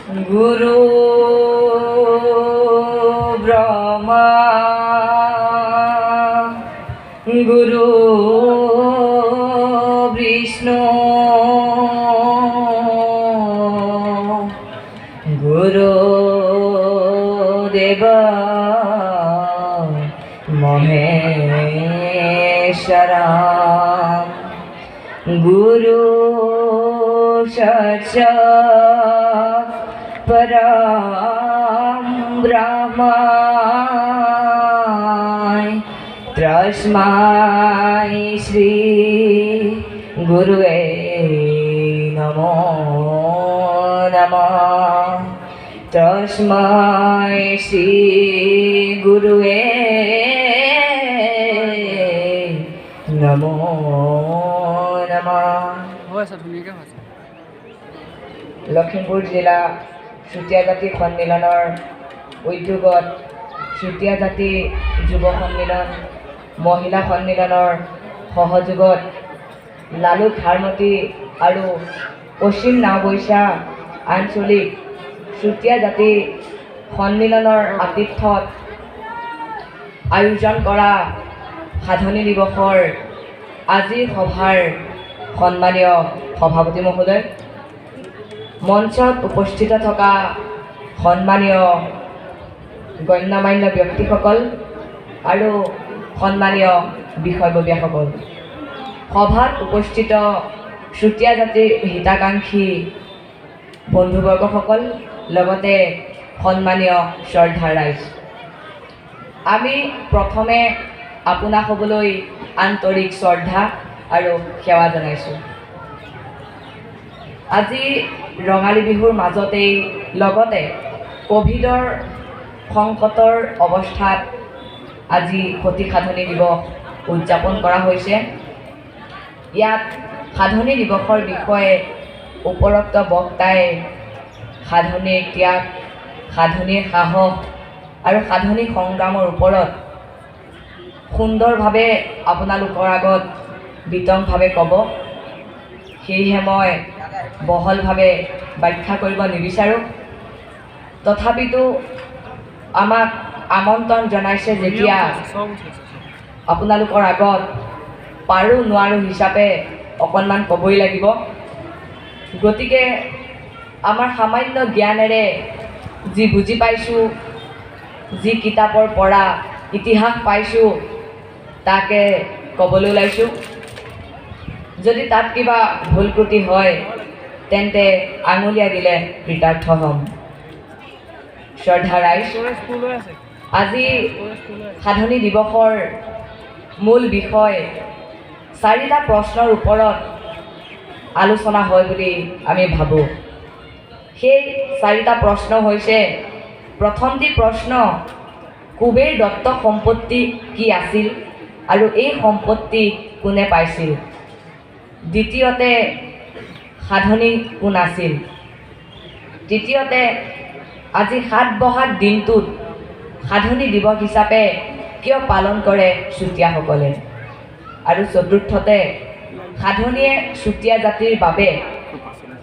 গুৰু ব্ৰহ্মা গুৰু বিষ্ণু গুৰু দেৱ মহেশ্বৰা, গুৰু সাক্ষাৎ পৰম ব্ৰহ্ম তস্मै শ্ৰী গুৰুবে নমো নমঃ। তস্मै শ্ৰী গুৰুবে নমো নমঃ। হৈ আছে, ধুনীয়াকৈ হৈ আছে। লখিমপুৰ জিলা চুতীয়া জাতি সন্মিলনৰ উদ্যোগত চুতীয়া জাতি যুৱ সন্মিলন, মহিলা সন্মিলনৰ সহযোগত লালুক হাৰমতী আৰু পশ্চিম নাওবৈচা আঞ্চলিক চুতীয়া জাতি সন্মিলনৰ আতিথ্যত আয়োজন কৰা সাধনী দিৱসৰ আজিৰ সভাৰ সন্মানীয় সভাপতি মহোদয়, মঞ্চত উপস্থিত থকা সন্মানীয় গণ্যমান্য ব্যক্তিসকল আৰু সন্মানীয় বিষয়ববীয়াসকল, সভাত উপস্থিত চুতীয়া জাতিৰ হিতাকাংক্ষী বন্ধুবৰ্গসকল, লগতে সন্মানীয় শ্ৰদ্ধাৰ ৰাইজ, আমি প্ৰথমে আপোনাসবলৈ আন্তৰিক শ্ৰদ্ধা আৰু সেৱা জনাইছোঁ। আজি ৰঙালী বিহুৰ মাজতেই লগতে ক'ভিডৰ সংকটৰ অৱস্থাত আজি সতী সাধনী দিৱস উদযাপন কৰা হৈছে। ইয়াত সাধনী দিৱসৰ বিষয়ে উপৰোক্ত বক্তাই সাধনীৰ ত্যাগ, সাধনীৰ সাহস আৰু সাধনী সংগ্ৰামৰ ওপৰত সুন্দৰভাৱে আপোনালোকৰ আগত বিতংভাৱে ক'ব। সেয়েহে মই বহলভাৱে ব্যাখ্যা কৰিব নিবিচাৰোঁ। তথাপিতো আমাক আমন্ত্ৰণ জনাইছে যেতিয়া চব উঠি আছে। আপোনালোকৰ আগত পাৰোঁ নোৱাৰোঁ হিচাপে অকণমান ক'বই লাগিব। গতিকে আমাৰ সামান্য জ্ঞানেৰে যি বুজি পাইছোঁ, যি কিতাপৰ পৰা ইতিহাস পাইছোঁ, তাকে ক'বলৈ ওলাইছোঁ। যদি তাত কিবা ভুল ত্ৰুটি হয়, তেন্তে আঙুলিয়াই দিলে কৃতাৰ্থ হ'ম। শ্ৰদ্ধা ৰাইজ, ষ্ট'ৰেজ ফুল হৈ আছে। আজি ষ্ট'ৰেজ ফুল হৈ আছে। সাধনী দিৱসৰ মূল বিষয় চাৰিটা প্ৰশ্নৰ ওপৰত আলোচনা হয় বুলি আমি ভাবোঁ। সেই চাৰিটা প্ৰশ্ন হৈছে, প্ৰথমটি প্ৰশ্ন, কুবেৰ দত্ত সম্পত্তি কি আছিল আৰু এই সম্পত্তি কোনে পাইছিল? দ্বিতীয়তে, সাধনী কোন আছিল? তৃতীয়তে, আজি 7 বহাগ দিনটোত সাধনী দিৱস হিচাপে কিয় পালন কৰে চুতীয়াসকলে? আৰু চতুৰ্থতে, সাধনীয়ে চুতীয়া জাতিৰ বাবে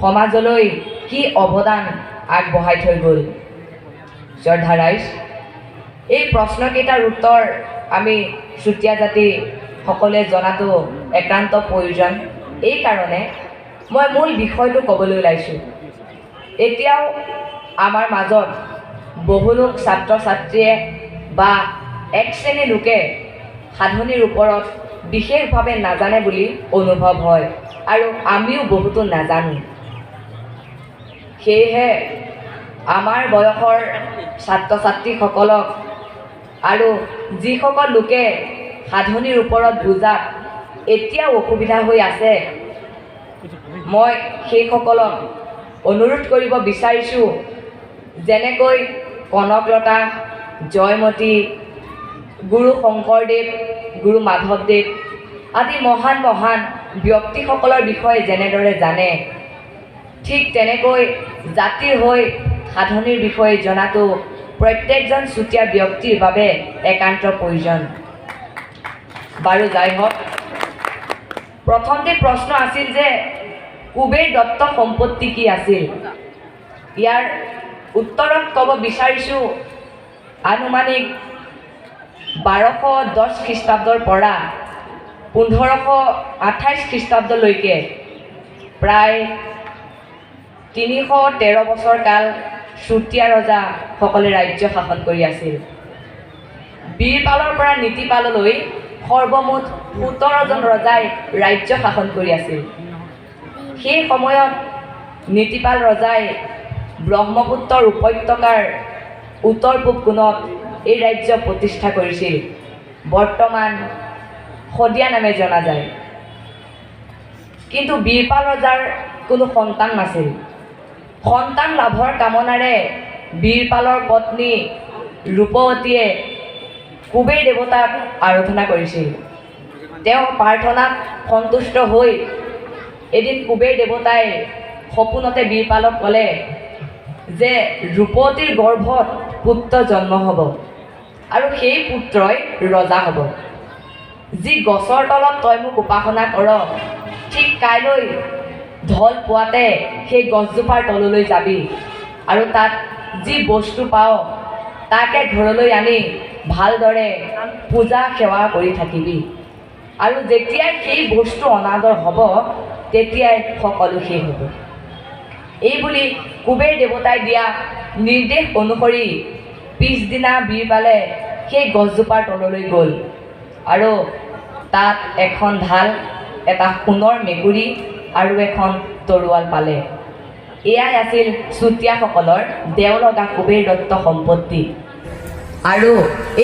সমাজলৈ কি অৱদান আগবঢ়াই থৈ গ'ল? শ্ৰদ্ধা ৰাইজ, এই প্ৰশ্নকেইটাৰ উত্তৰ আমি চুতীয়া জাতি সকলোৱে জনাটো একান্ত প্ৰয়োজন। এইকাৰণে মই মূল বিষয়টো ক'বলৈ ওলাইছোঁ। এতিয়াও আমাৰ মাজত বহুলোক ছাত্ৰ ছাত্ৰীয়ে বা এক শ্ৰেণীৰ লোকে সাধনীৰ ওপৰত বিশেষভাৱে নাজানে বুলি অনুভৱ হয় আৰু আমিও বহুতো নাজানো। সেয়েহে আমাৰ বয়সৰ ছাত্ৰ ছাত্ৰীসকলক আৰু যিসকল লোকে সাধনীৰ ওপৰত বুজাত এতিয়াও অসুবিধা হৈ আছে, মই সেইসকলক অনুৰোধ কৰিব বিচাৰিছোঁ, যেনেকৈ কনকলতা, জয়মতী, গুৰু শংকৰদেৱ, গুৰু মাধৱদেৱ আদি মহান মহান ব্যক্তিসকলৰ বিষয়ে যেনেদৰে জানে, ঠিক তেনেকৈ জাতিৰ হৈ সাধনীৰ বিষয়ে জনাটো প্ৰত্যেকজন চুতীয়া ব্যক্তিৰ বাবে একান্ত প্ৰয়োজন। বাৰু যাই হওক, প্ৰথমটি প্ৰশ্ন আছিল যে কুবেৰ দত্ত সম্পত্তি কি আছিল? ইয়াৰ উত্তৰত ক'ব বিচাৰিছোঁ, আনুমানিক 1210 খ্ৰীষ্টাব্দৰ পৰা 1528 খ্ৰীষ্টাব্দলৈকে প্ৰায় 313 বছৰ কাল চুতীয়া ৰজাসকলে ৰাজ্য শাসন কৰি আছিল। বীৰপালৰ পৰা নীতিপাললৈ সৰ্বমুঠ 17জন ৰজাই ৰাজ্য শাসন কৰি আছিল। সেই সময়ত নীতিপাল ৰজাই ব্ৰহ্মপুত্ৰৰ উপত্যকাৰ উত্তৰ পূব কোণত এই ৰাজ্য প্ৰতিষ্ঠা কৰিছিল, বৰ্তমান শদিয়া নামে জনা যায়। কিন্তু বীৰপাল ৰজাৰ কোনো সন্তান নাছিল। সন্তান লাভৰ কামনাৰে বীৰপালৰ পত্নী ৰূপৱতীয়ে কুবেৰ দেৱতাক আৰাধনা কৰিছিল। তেওঁ প্ৰাৰ্থনাত সন্তুষ্ট হৈ এদিন কুবেৰ দেৱতাই সপোনতে বীৰপালক ক'লে যে ৰূপৱতীৰ গৰ্ভত পুত্ৰ জন্ম হ'ব আৰু সেই পুত্ৰই ৰজা হ'ব। যি গছৰ তলত তই মোক উপাসনা কৰ, ঠিক কাইলৈ ঢল পোৱাতে সেই গছজোপাৰ তললৈ যাবি আৰু তাত যি বস্তু পাৱ তাকে ঘৰলৈ আনি ভালদৰে পূজা সেৱা কৰি থাকিবি, আৰু যেতিয়াই সেই বস্তু অনাদৰ হ'ব তেতিয়াই সকলো শেষ হ'ব। এই বুলি কুবেৰ দেৱতাই দিয়া নিৰ্দেশ অনুসৰি পিছদিনা বীৰপালে সেই গছজোপাৰ তললৈ গ'ল আৰু তাত এখন ঢাল, এটা সোণৰ মেকুৰী আৰু এখন তৰোৱাল পালে। এয়াই আছিল চুতীয়াসকলৰ দেওলগা কুবেৰ দত্ত সম্পত্তি, আৰু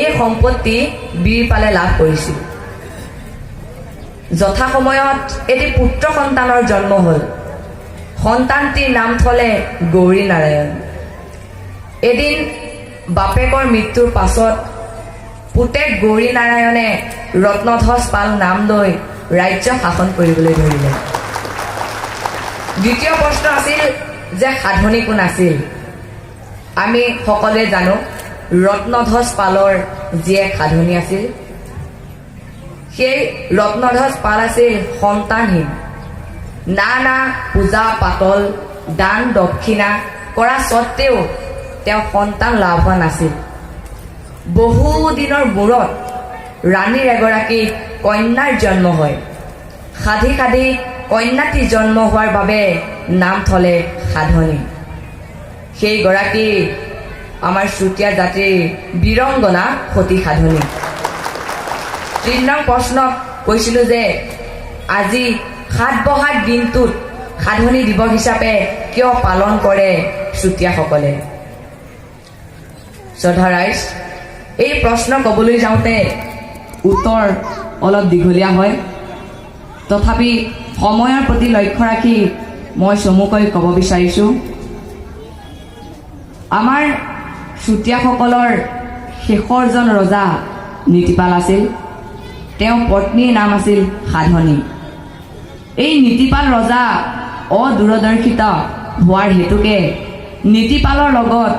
এই সম্পত্তি বীৰপালে লাভ কৰিছিল। যথাসময়ত এটি পুত্ৰ সন্তানৰ জন্ম হ'ল। সন্তানটিৰ নাম থলে গৌৰী নাৰায়ণ। এদিন বাপেকৰ মৃত্যুৰ পাছত পুতেক গৌৰী নাৰায়ণে ৰত্নধ্বজ পাল নাম লৈ ৰাজ্য শাসন কৰিবলৈ ধৰিলে। দ্বিতীয় প্ৰশ্ন আছিল যে সাধনী কোন আছিল? আমি সকলোৱে জানো ৰত্নধ্বজ পালৰ জীয়েক সাধনী আছিল। সেই ৰত্নধ্বজ পাল আছিল সন্তানহীন। নানা পূজা পাতল, দান দক্ষিণা কৰা স্বত্তেও তেওঁ সন্তান লাভ হোৱা নাছিল। বহুদিনৰ মূৰত ৰাণীৰ এগৰাকী কন্যাৰ জন্ম হয়। সাধি সাধি কন্যাটি জন্ম হোৱাৰ বাবে নাম থলে সাধনী। সেইগৰাকী আমাৰ চুতীয়া জাতিৰ বীৰংগনা সতী সাধনী। 3 নং প্ৰশ্নত কৈছিলোঁ যে আজি 7 বহাগ দিনটোত সাধনী দিৱস হিচাপে কিয় পালন কৰে চুতীয়াসকলে? শ্ৰদ্ধা ৰাইজ, এই প্ৰশ্ন ক'বলৈ যাওঁতে উত্তৰ অলপ দীঘলীয়া হয়, তথাপি সময়ৰ প্ৰতি লক্ষ্য ৰাখি মই চমুকৈ ক'ব বিচাৰিছোঁ। আমাৰ চুতীয়াসকলৰ শেষৰজন ৰজা নীতিপাল আছিল। তেওঁ পত্নীৰ নাম আছিল সাধনী। এই নীতিপাল ৰজা অদূৰদৰ্শিতা হোৱাৰ হেতুকে নীতিপালৰ লগত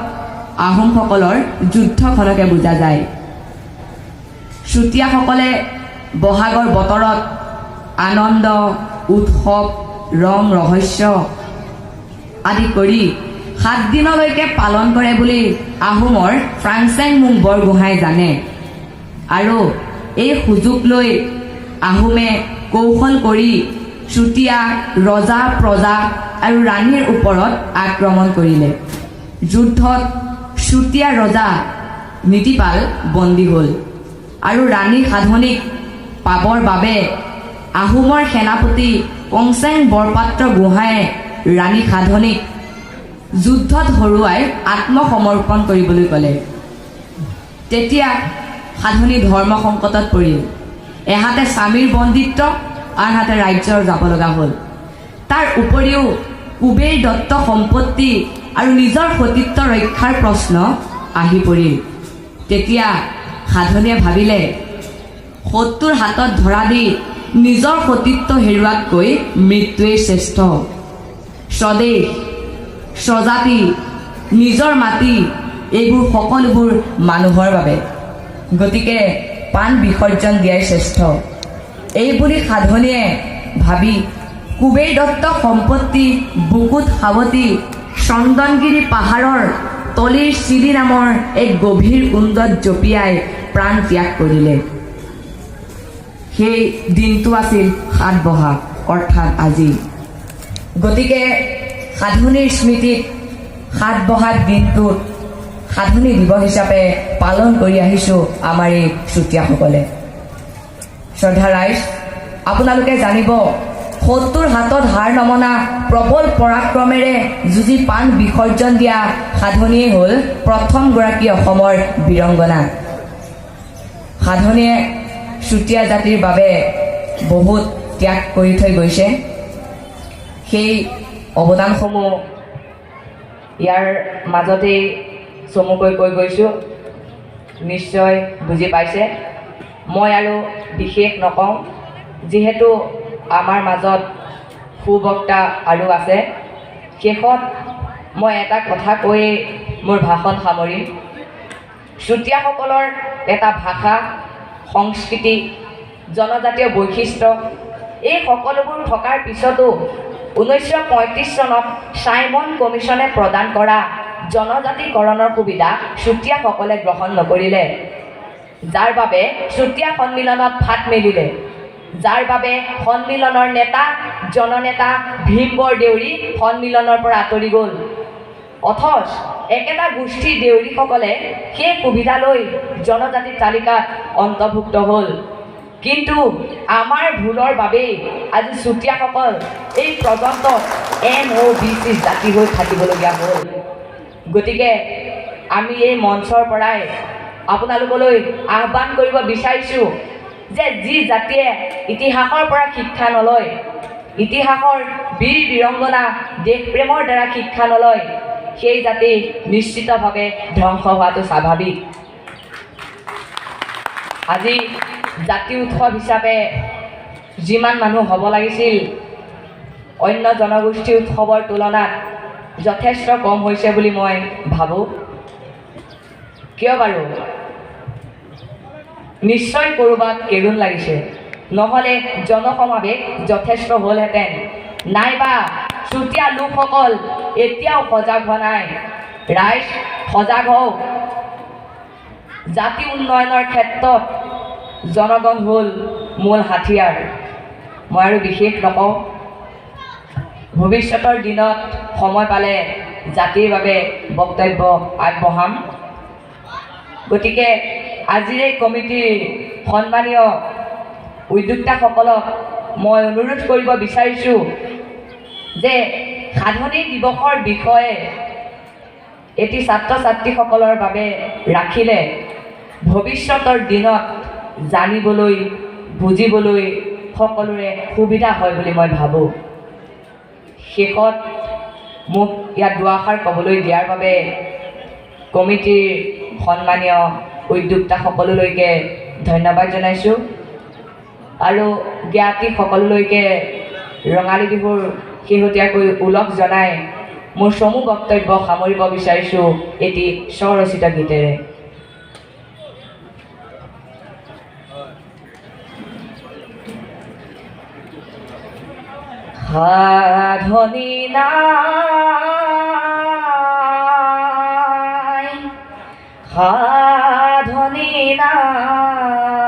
আহোমসকলৰ যুদ্ধখনকে বুজা যায়। চুতীয়াসকলে বহাগৰ বতৰত আনন্দ উৎসৱ, ৰং ৰহস্য আদি কৰি 7 দিনলৈকে পালন কৰে বুলি আহোমৰ ফ্ৰাংচেংমুং বৰগোহাঁই জানে, আৰু এই সুযোগ লৈ আহোমে কৌশল কৰি চুতীয়া ৰজা, প্ৰজা আৰু ৰাণীৰ ওপৰত আক্ৰমণ কৰিলে। যুদ্ধত চুতীয়া ৰজা নীতিপাল বন্দী হ'ল আৰু ৰাণী সাধনীক পাবৰ বাবে আহোমৰ সেনাপতি কংচেং বৰপাত্ৰ গোহাঁয়ে ৰাণী সাধনীক যুদ্ধত হৰুৱাই আত্মসমৰ্পণ কৰিবলৈ ক'লে। তেতিয়া সাধনী ধৰ্ম সংকটত পৰিল। এহাতে স্বামীৰ বন্দিত্ব, আনহাতে ৰাজ্যৰ যাব লগা হ'ল। তাৰ উপৰিও কুবেৰ দত্ত সম্পত্তি আৰু নিজৰ সতীত্ব ৰক্ষাৰ প্ৰশ্ন আহি পৰিল। তেতিয়া সাধনীয়ে ভাবিলে, শত্ৰুৰ হাতত ধৰা দি নিজৰ সতীত্ব হেৰুৱাতকৈ মৃত্যুৱেই শ্ৰেষ্ঠ। স্বদেশ, স্বজাতি, নিজৰ মাটি, এইবোৰ সকলোবোৰ মানুহৰ বাবে, গতিকে পাণ বিসৰ্জন দিয়াই শ্ৰেষ্ঠ। এই বুলি সাধনীয়ে ভাবি কুবেৰ দত্ত সম্পত্তি বুকুত সাৱটি চন্দনগিৰি পাহাৰৰ তলিৰ চিলি নামৰ এক গভীৰ কুণ্ডত জঁপিয়াই প্ৰাণ ত্যাগ কৰিলে। সেই দিনটো আছিল 7 বহাগ, অৰ্থাৎ আজি। গতিকে সাধনীৰ স্মৃতিত 7 বহাগ দিনটোত সাধনী দিৱস হিচাপে পালন কৰি আহিছোঁ আমাৰ এই চুতীয়াসকলে। শ্ৰদ্ধা ৰাইজ, আপোনালোকে জানিব, শত্ৰুৰ হাতত হাৰ নমনা প্ৰবল পৰাক্ৰমেৰে যুঁজি প্ৰাণ বিসৰ্জন দিয়া সাধনীয়েই হ'ল প্ৰথমগৰাকী অসমৰ বীৰংগনা। সাধনীয়ে চুতীয়া জাতিৰ বাবে বহুত ত্যাগ কৰি থৈ গৈছে। সেই অৱদানসমূহ ইয়াৰ মাজতেই চমুকৈ কৈ গৈছোঁ, নিশ্চয় বুজি পাইছে। মই আৰু বিশেষ নকওঁ, যিহেতু আমাৰ মাজত সুবক্তা আৰু আছে। শেষত মই এটা কথা কৈয়ে মোৰ ভাষণ সামৰিম। চুতীয়াসকলৰ এটা ভাষা, সংস্কৃতি, জনজাতীয় বৈশিষ্ট্য এই সকলোবোৰ থকাৰ পিছতো 1935 চনত চাইমন কমিশ্যনে প্ৰদান কৰা জনজাতিকৰণৰ সুবিধা চুতীয়াসকলে গ্ৰহণ নকৰিলে, যাৰ বাবে চুতীয়া সন্মিলনত ফাট মেলিলে, যাৰ বাবে সন্মিলনৰ নেতা জননেতা ভীমবৰ দেউৰী সন্মিলনৰ পৰা আঁতৰি গ'ল। অথচ একেটা গোষ্ঠীৰ দেউৰীসকলে সেই সুবিধা লৈ জনজাতি তালিকাত অন্তৰ্ভুক্ত হ'ল। কিন্তু আমাৰ ভুলৰ বাবেই আজি চুতীয়াসকল এই পৰ্যন্ত MOBC জাতি হৈ থাকিবলগীয়া হ'ল। গতিকে আমি এই মঞ্চৰ পৰাই আপোনালোকলৈ আহ্বান কৰিব বিচাৰিছোঁ যে যি জাতিয়ে ইতিহাসৰ পৰা শিক্ষা নলয়, ইতিহাসৰ বীৰ বীৰংগনা দেশপ্ৰেমৰ দ্বাৰা শিক্ষা নলয়, সেই জাতি নিশ্চিতভাৱে ধ্বংস হোৱাটো স্বাভাৱিক। আজি জাতি উৎসৱ হিচাপে যিমান মানুহ হ'ব লাগিছিল, অন্য জনগোষ্ঠী উৎসৱৰ তুলনাত যথেষ্ট কম হৈছে বুলি মই ভাবোঁ। কিয় বাৰু? নিশ্চয় ক'ৰবাত কেৰুণ লাগিছে, নহ'লে জনসমাৱেশ যথেষ্ট হ'লহেঁতেন। নাইবা চুতীয়া লোকসকল এতিয়াও সজাগ হোৱা নাই। ৰাইজ সজাগ হওক। জাতি উন্নয়নৰ ক্ষেত্ৰত জনগণ হ'ল মূল হাথিয়াৰ। মই আৰু বিশেষ নকওঁ। ভৱিষ্যতৰ দিনত সময় পালে জাতিৰ বাবে বক্তব্য আগবঢ়াম। গতিকে আজিৰ এই কমিটিৰ সন্মানীয় উদ্যোক্তাসকলক মই অনুৰোধ কৰিব বিচাৰিছোঁ যে সাধনী দিৱসৰ বিষয়ে এটি ছাত্ৰ ছাত্ৰীসকলৰ বাবে ৰাখিলে ভৱিষ্যতৰ দিনত জানিবলৈ, বুজিবলৈ সকলোৰে সুবিধা হয় বুলি মই ভাবোঁ। শেষত মোক ইয়াত দুআষাৰ ক'বলৈ দিয়াৰ বাবে কমিটিৰ সন্মানীয় উদ্যোক্তা সকলোলৈকে ধন্যবাদ জনাইছোঁ আৰু জ্ঞাতি সকলোলৈকে ৰঙালী বিহুৰ শেহতীয়াকৈ ওলগ জনাই মোৰ চমু বক্তব্য সামৰিব বিচাৰিছোঁ এটি স্বৰচিত গীতেৰে। সাধনী নাই, সাধনী নাই,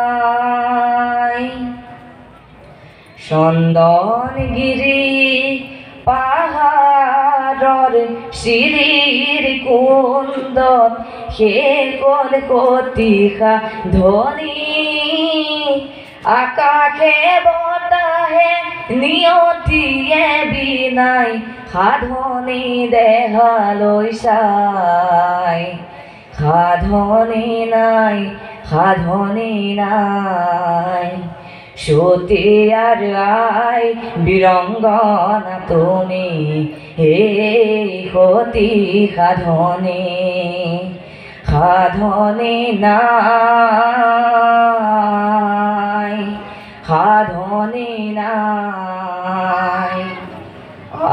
চন্দনগিৰি পাহাৰৰ চিৰিৰ কুণ্ডত শেষ সতী সাধনী, আকাশে বতাহে নিয়তিয়ে বিনাই সাধনী দেহালৈ চাই। সাধনী নাই, সাধনী নাই, চুতীয়াৰ আই বীৰংগনা তুমি এই সতী সাধনী। সাধনী নাই, সাধনী নাই,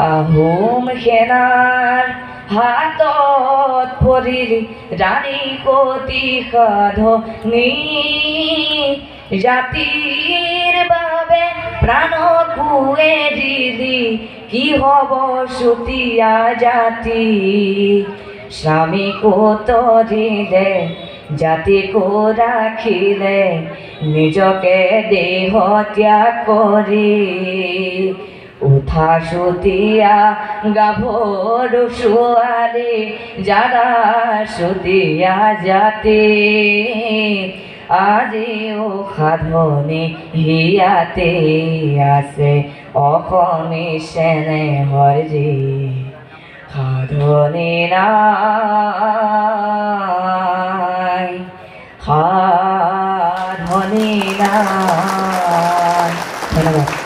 আহোম সেনাৰ হাতত পৰিল ৰাণী সতী সাধনী, জাতিৰ বাবে প্ৰাণকো এৰিলি কি হ'ব চুতীয়া জাতি? স্বামীকো তৰিলে, জাতিকো ৰাখিলে, নিজকে দেহ ত্যাগ কৰি। উঠা চুতীয়া গাভৰু ছোৱালী, জাগা চুতীয়া জাতি। আজিও সাধনী হিয়াতে আছে অসমী চেনেহৰ জী। সাধনী নাই, সাধনী নাই। ধন্যবাদ।